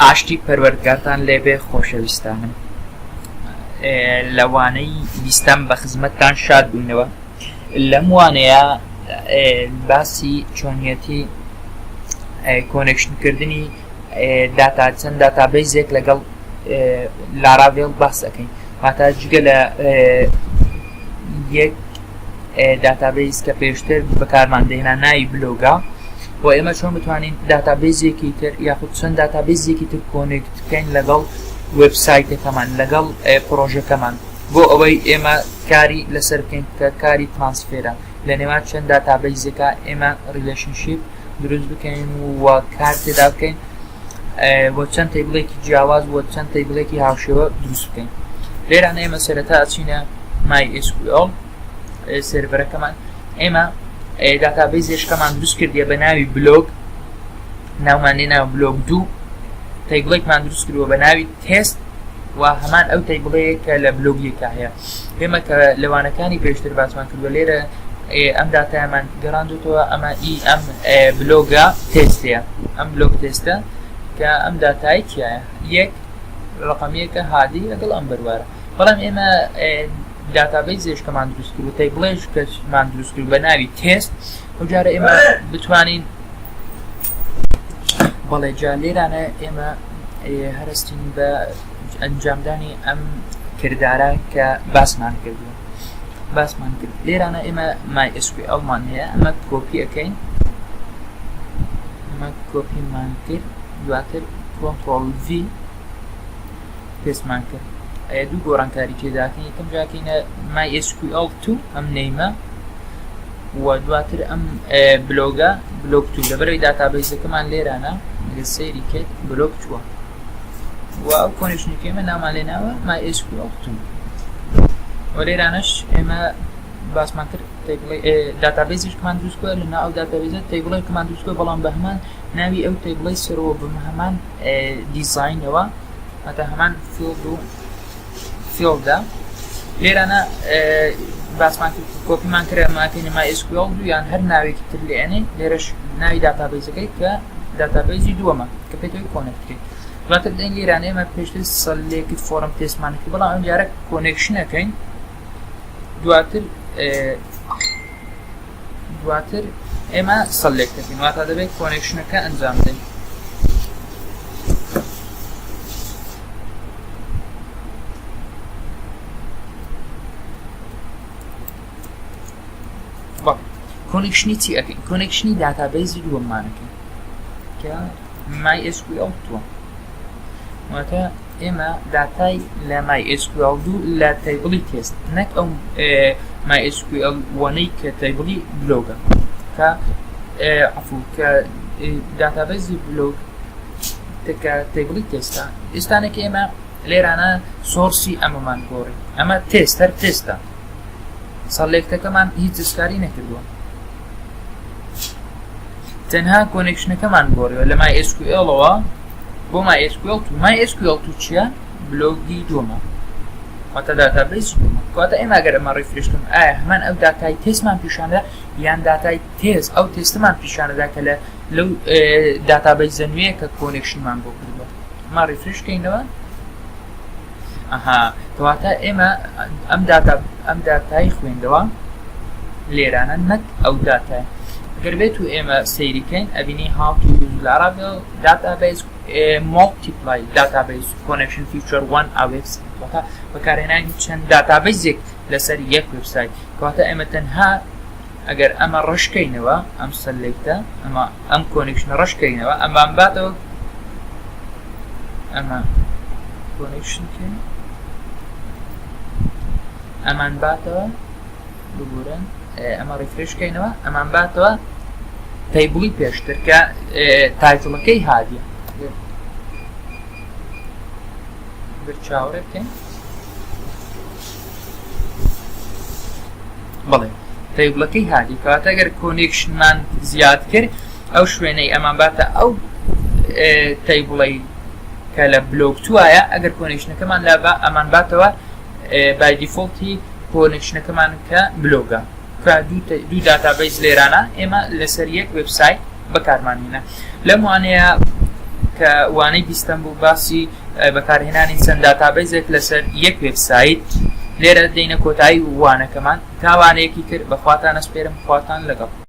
ئاشتی پەروەردگارتان لێبێ خۆشەویستانم لە وانەی بیستەم بە خزمەتتان شاد بووینەوە لەم وانەیە باسی چۆنیەتی connection کردنی داتا چەند database ێک لەگەڵ Laravel باس ئەەکەین واتا جگە لە یەک database کە پێشتر بەکارمان دێنا ناوی blog ە و ئێمە چۆن بتوانین database ێکی تر یاخود چەند database ێکی تر connect بکەین لەگەڵ وبسایتەکەمان لەگەڵ پرۆژەکەمان بۆ ئەوەی ئێمە کاری لەسەر بکەین کە کاری transfer ە لە نێوان چەند database ێکە ئێمە relationship دروست بکەین و کار تێدا بکەین و چەند table ێکی جیاواز و چەند table ێکی هاوشێوە دروست بکەین لێرانە ئێمە سەرەتا ئەچینە MySQL server ەکەمان ئێمە database ێشکەمان دروست کردیە بە ناوی بلۆگ ناومان لێ ناو بلۆگ دوو table ێکمان دروست کردووە بە ناوی تێست و هەمان ئەو table ەیە کە لە بلۆگ یەکە هەیە ئێمە کە لەوانەکانی پێشتر باسمان کردووە لێرە ئەم داتایمان گەڕاندوتەوە ئەمە ئی ئەم blog ە test ەیە ئەم blog test ە کە ئەم داتای تایە یەک ڕقەمیەکە هادی لەگەڵ ئەم بەروارە بەڵام ئێمە database ێشکەمان دروست کرد و table ێش کەمان دروست کرد بە ناوی تێست ئەو جارە ئێمە بتوانین بەڵێ جا لێرانە ئێمە هەرستین بە ئەنجامدانی ئەم کردارە کە باسمان کردووە باسمان کرد لێرانە ئێمە MySQL مان هەیە ئەمە کۆپی ئەەکەین ئەمە کۆپیمان کرد دواتر control V paste مان کرد ئەیە دوو گۆڕانکاری تێداکەین یەکەم جاکەینە MySQL 2 ئەم name ە و دواتر ئەم blog ە blog two لەبەرەوەی database ەکەمان لێرانە لە سەیری کرد blog two ە و ئەو connection ی ئێمە نامان لێ ناوە MySQL 2 و لێرانەش ئێمە باسمان کرد database ێکمان دروست کرد لە ناو database ە table ێکمان دروست کرد بەڵام بە هەمان ناوی ئەو table ەی سەرەوە بە هەمان دیزاینەوە هەتا هەمان field و field ە لێرانە باسمان کرد کۆپیمان کرد ماکەینە MySQL دوو یان هەر ناوێکی تر لێنێ لێرەش ناوی database ەکەی کە database ی دووەمە کە پێتەوەی connect بکەیت دواتر دەین لێرانە ئێمە پێشتر select from test مان کرد بەڵام ئەم جارە connection ەکەین دواتر دواتر ئێمە select دەکەین واتا دەبێت connection ەکە ئەنجام بدەین connection ی چی ئەەکەین connection ی database ی دووەممانەکەین کە MySQL two واتە ئێمە داتای لە MySQL دوو لە table ی test نەک ئەو MySQL one ەی کە table ی blog ە کە عفو کە database ی blog کە table ی test ە ئێستانێک ئێمە لێرانە source ی ئەمەمان گۆڕی ئەمە test هەر test ە select ەکەمان هیچ دەستکاری نەکردووە تەنها connection ەکەمان گۆڕیوە لە MySQL ەوە بۆ MySQL two MySQL two چییە blog ی دووەمە واتە database دووەمە کەواتە ئێمە ئەگەر ئەمە refresh کەم ئایا هەمان ئەو داتای تێستمان پیشاندا یان داتای تێست ئەو تێستمان پیشانەدا کە لە لەو database ە نوێیە کە connection مان بۆ کردووە ئەمە refresh کەینەوە ئەها کەواتە ئێمە ئەم داتا ئەم داتای خوێندەوە لێرانە نەک ئەو داتای گەر بێت و ئێمە سەیریکەین ئەبینی how to use Laravel database multiply database connection feature on a website واتە بەکارهێنانی چەند database ێک لەسەر یەک وبسایت کەواتە ئێمە تەنها ئەگەر ئەمە ڕەشکەینەوە ئەم select ە ئەمە ئەم connection ە ڕەشکەینەوە ئەمان باتەوە ئەمە connection کەین ئەمان باتەوە ببورن ئەمە refresh کەینەوە ئەمان باتەوە table ی پێشتر کە title ەکەی هادیە چاوەڕێ بکەین بەڵێ table ەکەی هادی کەواتە گەر connection مان زیاد کرد ئەو شوێنەی ئەمان باتە ئەو table ەی کە لە blog two ایە ئەگەر connection ەکەمان لابا ئەمان باتەوە by default ی connection ەکەمان کە blog ە کە دوو database لێرانە ئێمە لەسەر یەک وبسایت بەکارمانینە لەم وانەیە. کە وانەی بیستەم بوو باسی بەکارهێنانی چەند database ێک لەسەر یەک وێبسایت لێرە دێینە کۆتایی وانەکەمان تا وانەیەکی تر بەخواتان ئەسپێرم خواتان لەگەڵ.